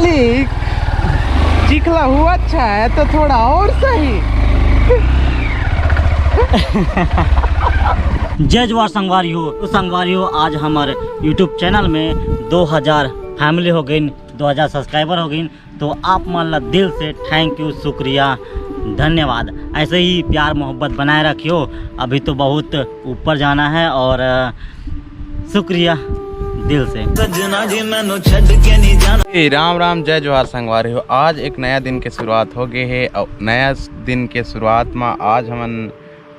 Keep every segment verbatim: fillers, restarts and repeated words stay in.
ठीक, चिखला हुआ अच्छा है तो थोड़ा और सही। जय जोहार संगवारी हो। तो संगवारी हो, आज हमर YouTube चैनल में दो हज़ार फैमिली हो गइन, दो हज़ार सब्सक्राइबर हो गइन। तो आप मन ला दिल से थैंक यू, शुक्रिया, धन्यवाद। ऐसे ही प्यार मोहब्बत बनाए रखियो। अभी तो बहुत ऊपर जाना है और, अ, शुक्रिया दिल से। सजना जी मैनू छड़ के नहीं जाना। ए, राम राम, जय जोहार संगवारी हो। आज एक नया दिन के शुरुआत हो गए है और नया दिन के शुरुआत में आज हमन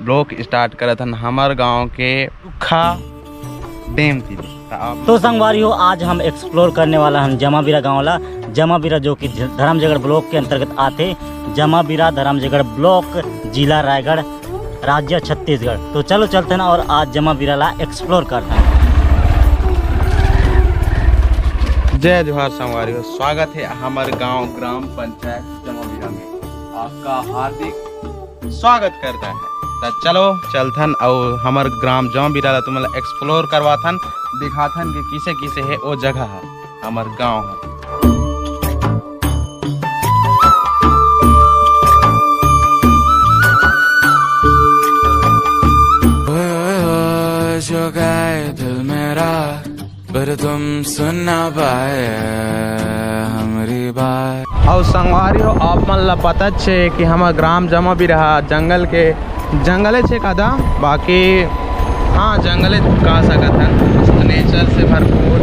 ब्लॉग स्टार्ट करत हन हमर गांव के सुक्खा डैम ती। त आप तो संगवारी हो, आज हम एक्सप्लोर करने वाला हन जमाबिरा गांव ला। जमाबिरा जो कि ध-, धर्मजयगढ़ ब्लॉक के अंतर्गत आथे। जमाबिरा धर्मजयगढ़ ब्लॉक, जिला रायगढ़, राज्य छत्तीसगढ़। तो चलो चलते हैं और आज जमाबिरा ला एक्सप्लोर करते हैं। जय जोहार संगवारी हो, स्वागत है हमर गांव ग्राम पंचायत जमाबिरा में। आपका हार्दिक स्वागत करता है। त चलो चलथन अउ हमर ग्राम जमाबिरा ला तुमन ला एक्सप्लोर करवाथन, दिखाथन कि किसे किसे है ओ जगह ह, हमर गांव ह। ओए, ओए, ओए, जो गाए दिल मेरा, पर तुम सुन ना पाए हमरी बात। अउ संगवारी हो, आप मन ला पता छे कि हमर ग्राम जमाबिरा जंगल के, जंगले छे कदा, बाकी हाँ, जंगले कह सकत हन। नेचर से भरपूर,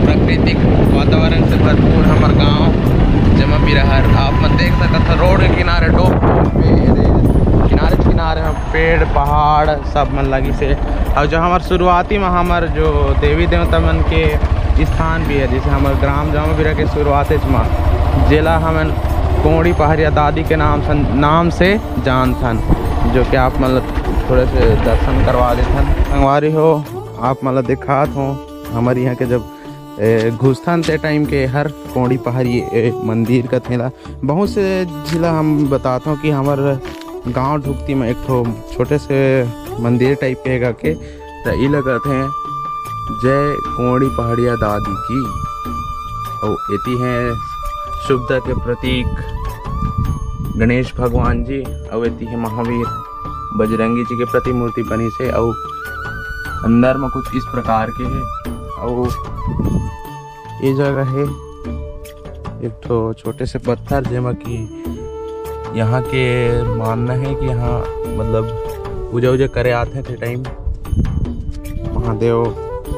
प्राकृतिक वातावरण से भरपूर हमर गांव जमाबिरा हर। आप मन देख सकत हो, रोड के किनारे डोम, पेड़, किनारे किनारे पेड़, पहाड़, सब मन लगिस हे। अउ जो हमर शुरुआती म हमर जो देवी देवता मन के स्थान भी है, जैसे हमर ग्राम जमाबिरा के शुरुआतेच म, जेला हमन कोड़ी पहाड़िया दादी के नाम सन-, नाम से जानथन, जो कि आप मन ल थोड़े से दर्शन करवा देथन। संगवारी हो, आप मन ल दिखात हो, हमर यहाँ के जब, ए, घुसथन ते टाइम के हर कोड़ी पहाड़ी, ए, मंदिर कथे ला, बहुत से जिला हम बताथों कि हमर गांव ढुकती में एक ठो छोटे से मंदिर टाइप के हे गा के, त ई लगत हे जय कोड़ी पहाड़िया दादी की। अउ एती हे शुभता के प्रतीक गणेश भगवान जी, अउ एती हे महावीर बजरंगी जी के प्रतिमूर्ति बनी से, अउ अंदर में कुछ इस प्रकार के हे, अउ ये जगह हे एक ठो छोटे से पत्थर, जेमा कि यहाँ के मानना है कि यहाँ, मतलब, पूजा उजा करे आथे थे टाइम महादेव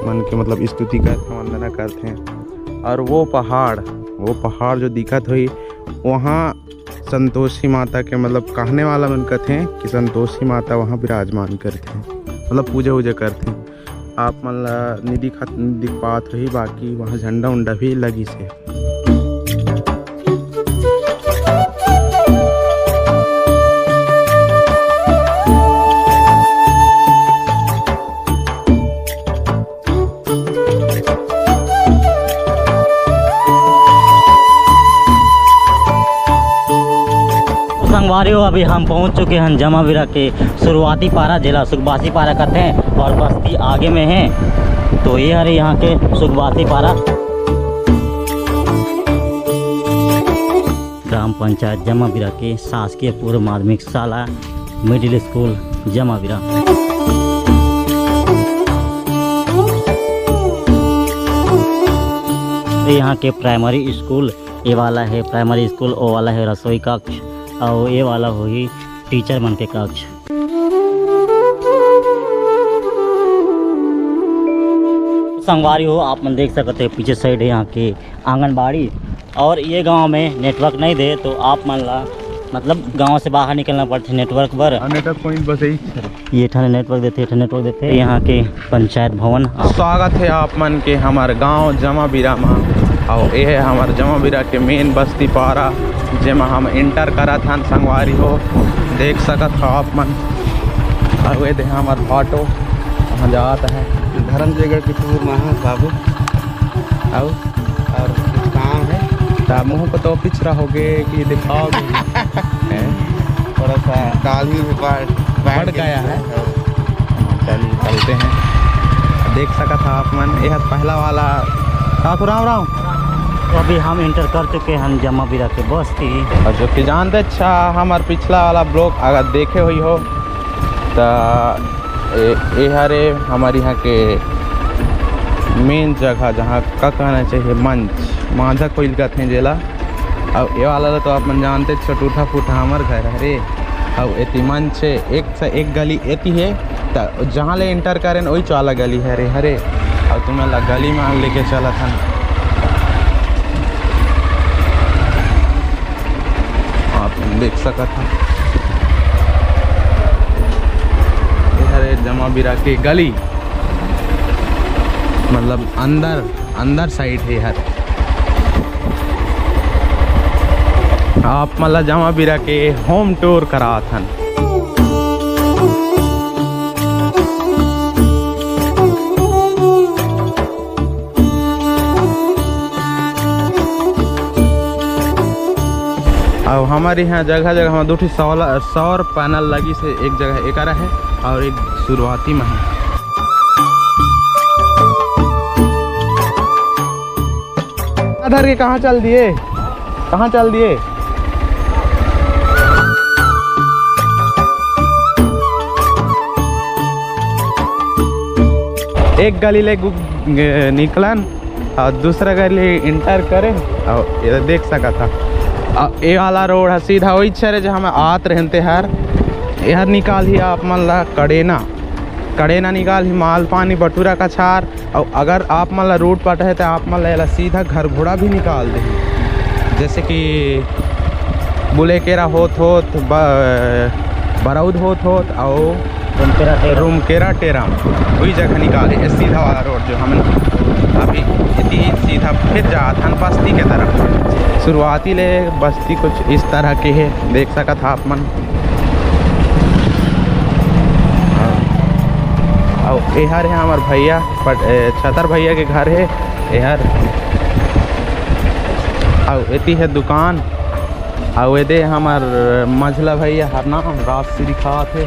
मन के, मतलब, स्तुति करथे, वंदना करथे। और वो पहाड़, वो पहाड़ जो दिखत होही, वहाँ संतोषी माता के, मतलब, कहने वाला मन कथे कि संतोषी माता वहाँ विराजमान करथे, मतलब, पूजा उजा करथे। आप मन ला नइ दिखत, नइ दिख पात होही, बाकी वहाँ झंडा उंडा भी लगिस हे। संगवारी हो, अभी हम पहुंच चुके हैं जमाविरा के शुरुआती पारा, जेला सुखबासी पारा कथे और बस्ती आगे में है। तो ये हरे यहाँ के सुखबासी पारा। ग्राम पंचायत जमाविरा के शासकीय पूर्व माध्यमिक शाला, मिडिल स्कूल जमाविरा। ये यहाँ के प्राइमरी स्कूल, ये वाला है प्राइमरी स्कूल, वो वाला है रसोई कक्ष, और ये वाला होही टीचर मन के कक्ष। संगवारी हो, आप मन देख सकते हैं पीछे साइड है यहाँ के आंगनबाड़ी, और ये गांव में नेटवर्क नहीं दे तो आप मन ला, मतलब, गांव से बाहर निकलना पड़थे नेटवर्क बर। और नेटवर्क पॉइंट बस यही है। ये ठन नेटवर्क देथे, ये ठन नेटवर्क देथे। यहाँ के पंचायत भवन। स्वागत है आप मन के हमर गांव जमाविरा मा। अउ ये है हमर जमाविरा के मेन बस्ती पारा, जेमा हम एंटर करत हन संगवारी हो, देख सकत हो आप मन। अउ ये दे हमर ऑटो वहाँ जात है। धर्मजयगढ़ के टूर मा है बाबू। अउ और कुछ काम है? ता मुंह को तो पिछड़ा हो गए कि दिखाओगे। हैं? थोड़ा सा काल भी बढ़, बढ़ गया है। चलिए, चलते हैं। देख सकत हो आप मन, ये पहला वाला। काकू राम राम। तो अभी हम एंटर कर चुके हैं जमा बिरा के बस्ती। और जो कि जानते अच्छा हमार पिछला वाला ब्लॉग अगर देखे हुई हो तो ए, ए हरे हमारे यहाँ के मेन जगह, जहाँ का कहना चाहिए, मंच, माझा कोइल कहते हैं जेला। अब ये वाला तो आप मन जानते, टूटा फूटा हमार घर हरे। अब एती मंच है, एक से एक गली एती है, त जहाँ ले एंटर करें वही वाला गली हरे हरे। और तुम्हें ला गली में लेके चलत हन, आप देख सकत हन। ये हरे जमा बिरा के गली, मतलब अंदर, अंदर साइड है हर। आप मन ला जमा बिरा के होम टूर करात हन। अब हमारे यहाँ जगह जगह में दो ठो सौला-, सौर पैनल लगी से, एक जगह एकरा है और एक शुरुआती में है। इधर के कहाँ चल दिए, कहाँ चल दिए? एक गली ले गु-, निकलन और दूसरा गली एंटर करे और ये देख सकत हा। और ये वाला रोड है सीधा वही छरे जहाँ मैं आत रहते हर। यह निकाल ही आप मन ला कड़ेना, कड़ेना निकाल ही माल पानी बटुरा कछार। और अगर आप मन ला रूट पट है तो आप मन ला एला सीधा घरघोड़ा भी निकाल दे, जैसे कि बुलेकेरा होत होत ब-, बरौद होत होत और रूमकेरा टेरा। रूमकेरा टेरा वही जगह निकाले है सीधा वाला रोड जो हम अभी इतनी सीधा फिर जात हन बस्ती के तरफ। शुरुआती ले बस्ती कुछ इस तरह के है, देख सकत हा आप मन। और एहर है हमार भैया पट-, ए, छतर भैया के घर है एहर। और एती है दुकान। और ये दे हमार मझला भैया हर नाम राजश्री खात है।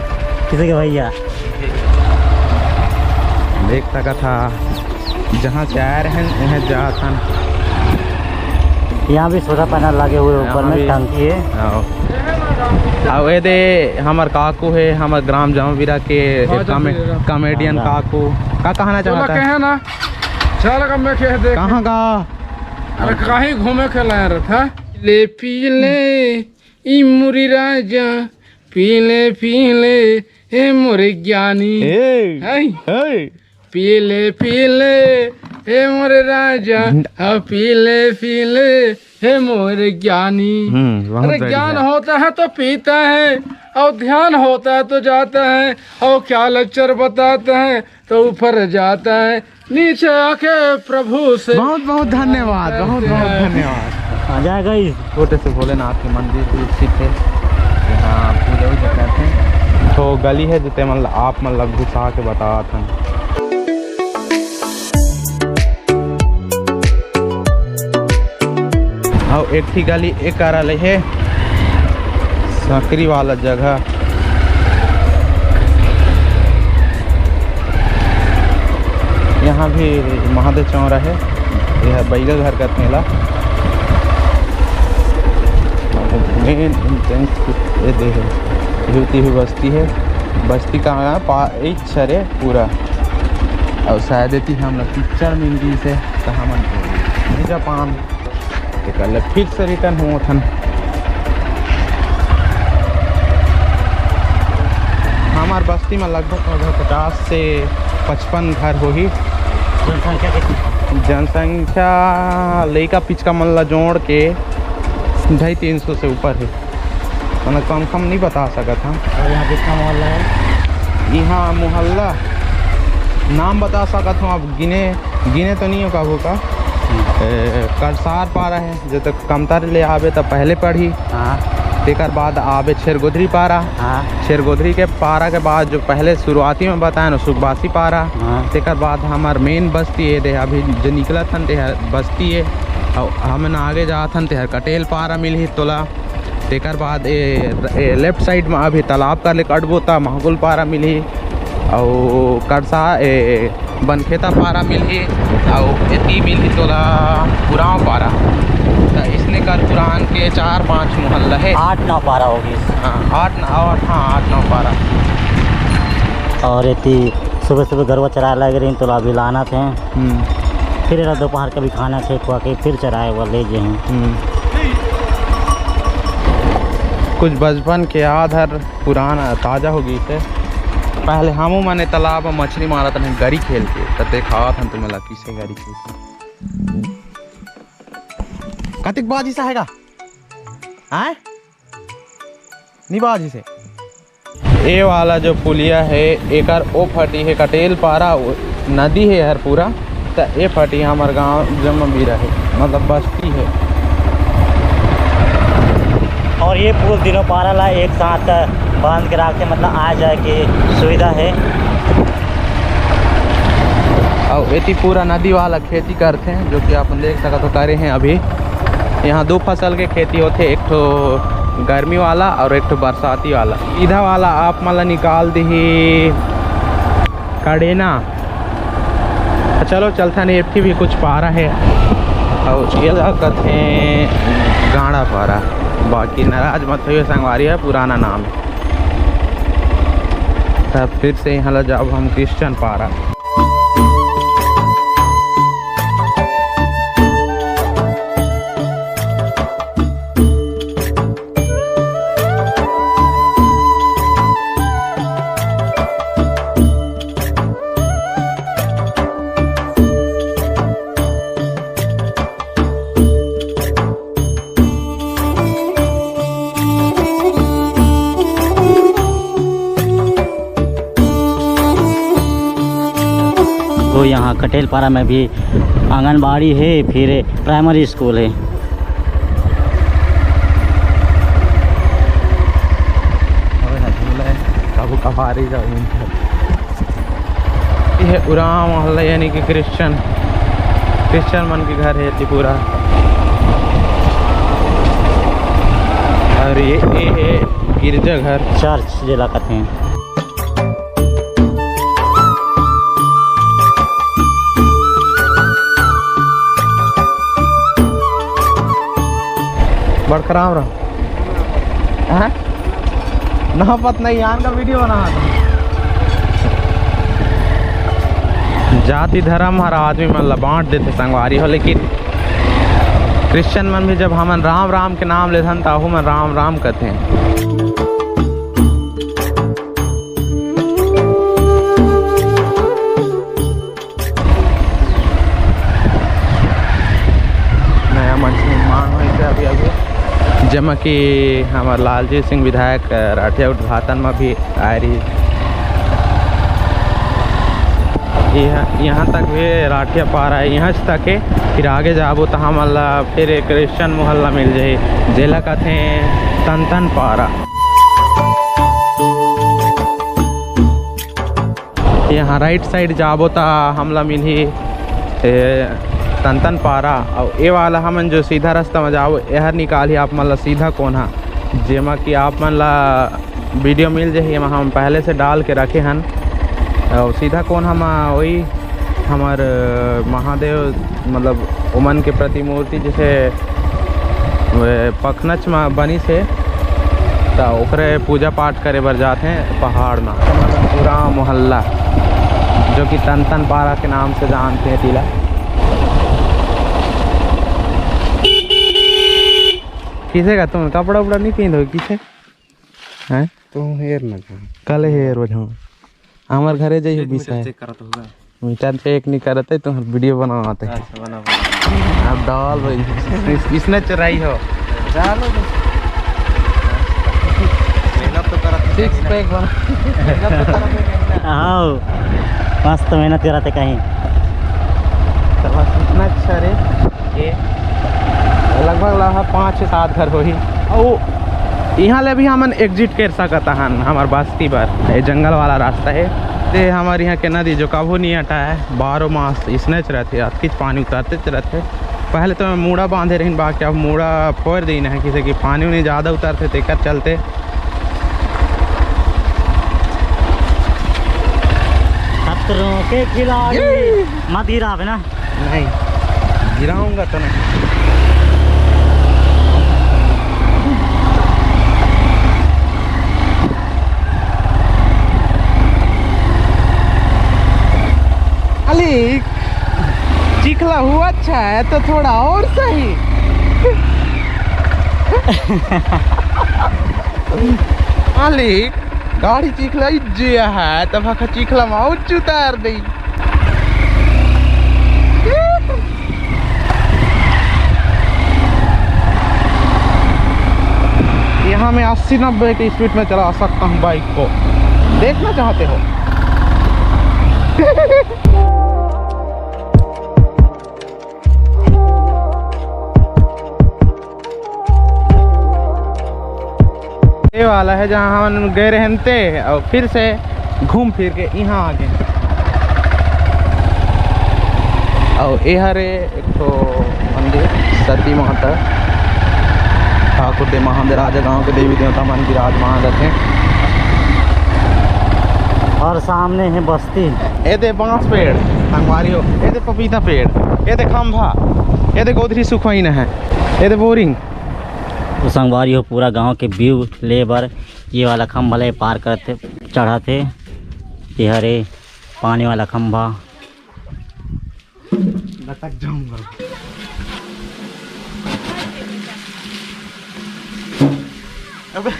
किसे के भैया? देख सकत हा, जहाँ चाह रहे हैं वहाँ जात हन। यहाँ भी सोलह पैनल लगे हुए ऊपर यहाँ में भी। टंकी है। हाँ। और ये दे हमार काकू है, हमार ग्राम जमाबिरा के हाँ, कॉमे-, जमाबिरा। कॉमेडियन हाँ। काकू। का कहना तो चाहता है? कहे ना, चल का मैं कह दे। कहाँ का? अरे कहीं घूमे के लाया रहता। ले पी ले, ई मुरी राजा, पी ले, पी ले, हे मोरे ज्ञानी। ए, है? ए। पी ले, पी ले, हे मोरे राजा, हम्म। अब पी ले, पी ले, हे मोरे ज्ञानी। हम्म, बहुत अरे बढ़िया। ज्ञान होता है तो पीता है, और ध्यान होता है तो जाता है, और क्या लेक्चर बताता है तो ऊपर जाता है, नीचे आके प्रभु से बहुत बहुत धन्यवाद, बहुत बहुत धन्यवाद। आ जाएगा इस छोटे से भोलेनाथ के मंदिर भी स्थित है, यहाँ पूजा वूजा करते हैं। तो गली है जो ते मन ला, आप मन ला घुसा के बतावत हन। अउ एक ठी गली ए करा ले हे, सकरी वाला जगह। यहाँ भी महादेव चौरा हे, यह बैगा घर का मेला। मेन एंट्रेंस ए दे हे, इहू तिहू बस्ती हे, बस्ती का पा-, इच हरे पूरा। अउ शायद एती हमला पिक्चर मिल गई से, तो हमन नहीं जा पान। तेकर ले फिर से रिटर्न होवत हन। हमार बस्ती में लगभग, लगभग पचास से पचपन घर होही। जनसंख्या कितनी? जनसंख्या लइका पिचका मन ला जोड़ के ढाई तीन सौ से ऊपर हे। मतलब कंफर्म नहीं बता सकत हूँ। और यहाँ कितना मोहल्ला है? यहाँ मोहल्ला नाम बता सकत हूँ, अब गिने, गिने तो नहीं हो काबू का। हम्म। ए, करसार पारा है, जो तक कमतर ले आबे तो पहले पड़ही। हाँ। तेकर बाद आबे छेरगोधरी पारा। हाँ। छेरगोधरी के पारा के बाद जो पहले शुरुआती में बताए ना, सुखबासी पारा। हाँ। तेकर बाद हमार मेन बस्ती है, दे अभी जो निकलत हन, ते हर बस्ती है। और हमन आगे जात हन, ते हर कटेल पारा मिलही तोला। तेकर बाद ए, ए लेफ्ट साइड में अभी तालाब कर ले कटबो, त महाकुल पारा मिलही। अउ करसा, ए, बनखेता पारा मिलही, अउ एती मिलही तोला उरांव पारा। त इसने कर पुरान के चार पांच मोहल्ला हे। आठ नौ पारा होगी। हाँ, आठ नौ, आठ, हाँ, आठ नौ पारा। और एती सुबह सुबह गरवा चराए लगे रही, तोला अभी लाना थे। हम्म। फिर एला दोपहर के भी खाना खे खुआ के फिर चराए बर ले जे हूँ। हम्म। कुछ बचपन के याद हर पुराना ताजा हो गई थे। पहले हमू मने तालाब में मछली मारत रहे गरी खेल के, त देखावत हन तुम्हें ला किसे गरी खेल के। कतिक बाजी सा हेगा? आय? नी बाजी से। ए वाला जो पुलिया हे, एकर ओ फटी हे कटेल पारा, ओ नदी हे हर पूरा, त ए फटी हमर गांव जम्मा बीरा हे, मतलब बस्ती हे। और ये पुल तीनों पारा ला एक साथ बांध के रखते, मतलब आ जाए की सुविधा हे। अउ एती पूरा नदी वाला खेती करथे, जो कि आप देख सकत हो, करे हैं अभी। यहाँ दो फसल के खेती होथे, एक ठो गर्मी वाला और एक ठो बरसाती वाला। सीधा वाला आप मन ला निकाल दिही कड़ेना। तो चलो चलथन, एती भी कुछ पारा है और ये ला कथे गाड़ा पारा। बाकी नाराज मत होइए संगवारी, है पुराना नाम है। तब फिर से यहाँ ला जाब हम क्रिश्चियन पारा। वो यहाँ कटेलपारा में भी आंगनबाड़ी है, फिर प्राइमरी स्कूल है। कभू कभार ही जाओ। ये है उरांव मोहल्ला, यानी कि क्रिश्चियन, क्रिश्चियन मन के घर है ये पूरा। और ये, ये है गिरजा घर, चर्च जेला कथे। बड़का राम राम। हाँ? नहापत नहीं, आन का वीडियो बना। जाति धर्म हर आदमी मन ला बांट देथे संगवारी हो, लेकिन क्रिश्चियन मन भी जब हमन राम राम के नाम लेथन, त आहू मन राम राम कथे। नया मंच निर्माण होइस हे अभी अभी, जेमा कि हमर लालजी सिंह विधायक राठिया उद्घाटन में भी आए रही। यहाँ, यहाँ तक भी राठिया पारा है, यहाँ तक है। फिर आगे जाबो तो हमन ला फिर एक क्रिश्चियन मोहल्ला मिल जाही, जेला कथे तनतन पारा। यहाँ राइट साइड जाबो त हमला मिलही ए, तनतन पारा। अउ ए वाला हमन जो सीधा रास्ता में जाबो, एहर निकालही आप मन ला सीधा कोना, जेमा कि आप मन ला वीडियो मिल जाही, एमा हम पहले से डाल के रखे हन। अउ सीधा कोना म वही हमर महादेव, मतलब ओमन के प्रतिमूर्ति जैसे वे पखनच म बनिस हे, त ओकरे पूजा पाठ करे बर जाथे पहाड़ म। पूरा मोहल्ला, जो कि तनतन पारा के नाम से जानथे तिला। किसे का तुम कपड़ा उपड़ा नहीं पहन हो किसे? हैं? तुम हेर ना जा। कल हेर बजाऊं। हमर घरे जइहो। मीटर बिसाए। चेक करत होगा। मीटर चेक नहीं करत है, तुम वीडियो बनावत है। अच्छा, बना, बना। अब डाल भाई, इसने चुराई हो। डालो तो। मेहनत तो करत है। सिक्स पैक बना। मेहनत तो करत है। आओ, मस्त मेहनत करत है कहीं। चला, कितना अच्छा रे। ये लगभग लाहा पाँच से सात घर होही। अउ इहाँ ले भी हमन एग्जिट कर सकत हन, हमर बस्ती बर। ये जंगल वाला रास्ता है। ते हमर इहाँ के नदी जो कभू नहीं अटाए, बारह मास इसने च रहथे, अतकिच पानी उतरते च रहथे। पहले तो मैं मूड़ा बांधे रहिन, बाकी अब मूड़ा फोड़ दीन है, किसे कि पानी उनी ज़्यादा उतरथे, तेकर चलते। अब के खिलाड़ी। ये। मत गिरावे ना। नहीं, गिराऊंगा तो नहीं। अली, चिखला हुआ अच्छा है तो थोड़ा और सही। अली, गाड़ी चिखला इज्जिया है, तब हका चिखला में और उतार दे। यहाँ मैं अस्सी नब्बे की स्पीड में चला सकता हूँ बाइक को, देखना चाहते हो? ये वाला है जहाँ हम गए रहते और फिर से घूम फिर के यहाँ आ गए। और ये हरे एक ठो मंदिर, सती माता, ठाकुर दे महादेव राजा गांव के देवी देवता मन विराजमान रहते। और सामने है बस्ती। ये दे बांस पेड़, संगवारी हो, ये दे पपीता पेड़, ये दे खंभा, ये दे गोधरी सुखवाइन है, ये दे बोरिंग। तो संगवारी हो, पूरा गांव के व्यू ले बर ये वाला खंभा ले पार करथे, चढ़थे। ये हरे पानी वाला खंभा। लटक जाऊंगा। अबे,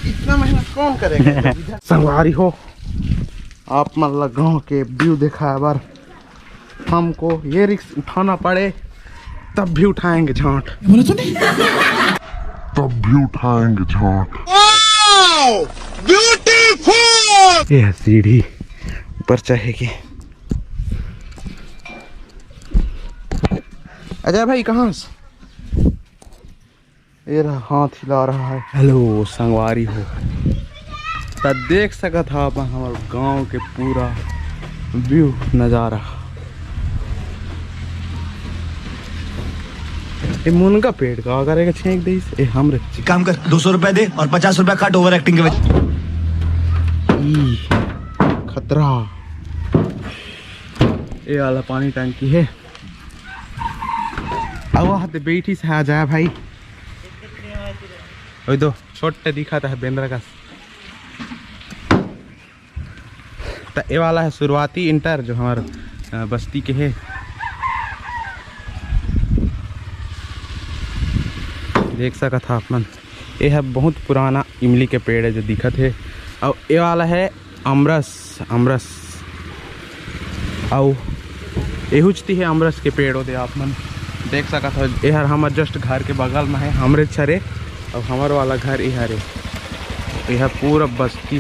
इतना मेहनत कौन करेगा? संगवारी हो, आप मन ला गांव के व्यू देखाए बर हमको ये रिस्क उठाना पड़े, तब भी उठाएंगे झांट। बोले सुने? तब भी उठाएंगे झांट। Beautiful। ये है सीढ़ी ऊपर चढ़ेगी। अजय भाई, कहाँ से? ये रहा, हाथ हिला रहा है। हेलो संगवारी हो, त देख सकत हा अपन हमर गांव के पूरा व्यू नजारा। ये मुनगा पेड़ का अगर एक छेंक दे, ये हमरे एक काम कर, दो सौ रुपए दे और पचास रुपए काट ओवर एक्टिंग के वजह। ई खतरा। ये वाला पानी टंकी है। अब वहाँ ते बैठी से आ जाए भाई। ओए दो छोटे दिखाता है बेंद्रा का। त ए वाला है शुरुआती इंटर जो हमर, अ, बस्ती के है। देख सकत हा आप मन, ये है बहुत पुराना इमली के पेड़ है जो दिखत है। और ये वाला है अमरस, अमरस। अउ एहुच ती हे अमरस के पेड़ ओदे, आप मन देख सकत हो। एहर हमर just घर के बगल में है, हमरे छरे। अउ हमर वाला घर एहर है, एहर पूरा बस्ती।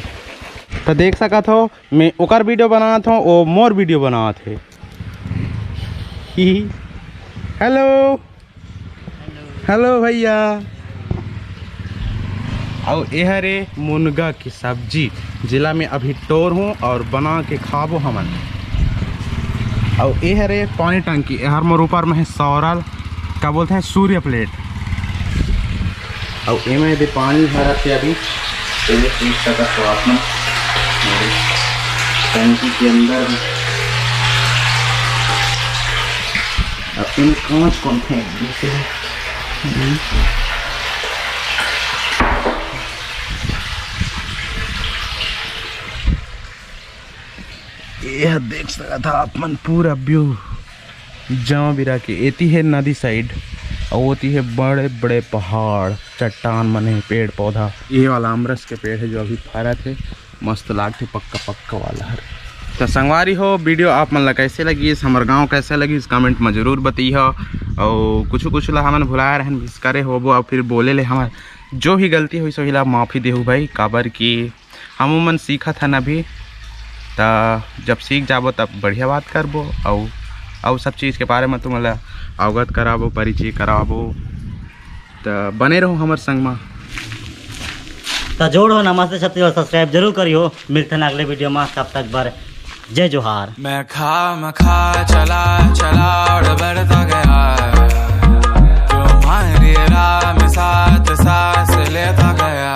तो देख सकत हो, मैं ओकर वीडियो बनात हूँ, वो मोर वीडियो बनात है। ही, हेलो। हेलो भैया। अउ एहर ए मुनगा की सब्जी, जिला में अभी टोर हूँ और बना के खाबो हमन। अउ एहर ए पानी टंकी, एहर मोर ऊपर में है सौरल, का बोलते हैं, सूर्य प्लेट। अउ एमे भी पानी भरत है अभी, तो ये देख सकत हो आप मन, टंकी के अंदर भी। अब इन कांच कौन फेंक देते हैं? हम्म। ये देख सकत हा आप मन पूरा व्यू जमा बिरा के। एती है नदी साइड, और ओती है बड़े बड़े पहाड़, चट्टान मन है, पेड़ पौधा। ये वाला अमरस के पेड़ है जो अभी फरत है। मस्त लागथे पक्का पक्का वाला हर। तो संगवारी हो, वीडियो आप मन ला कैसे लगिस, हमर गांव कैसे लगिस, कमेंट में जरूर बतइहा। और कुछ कुछ ला हमन भुलाए रहन, भिसकारे होबो, और फिर बोले ले हमर जो भी गलती होइस ओही ला माफी देहू भाई, काबर कि हमू मन सीखत हन अभी। त जब सीख जाबो तब बढ़िया बात करबो, और और सब चीज़ के बारे में तुमन ला अवगत कराबो, परिचय कराबो। त बने रहो हमर संग मा। त जोड़ हो, नमस्ते छत्तीसगढ़, subscribe जरूर करियो। मिलथन अगले वीडियो मा, तब तक बर जय जोहार। मैं खा, मैं खा, चला, चला और बढ़ता गया। क्यों मारे तेरा मैं साथ सांस लेता गया।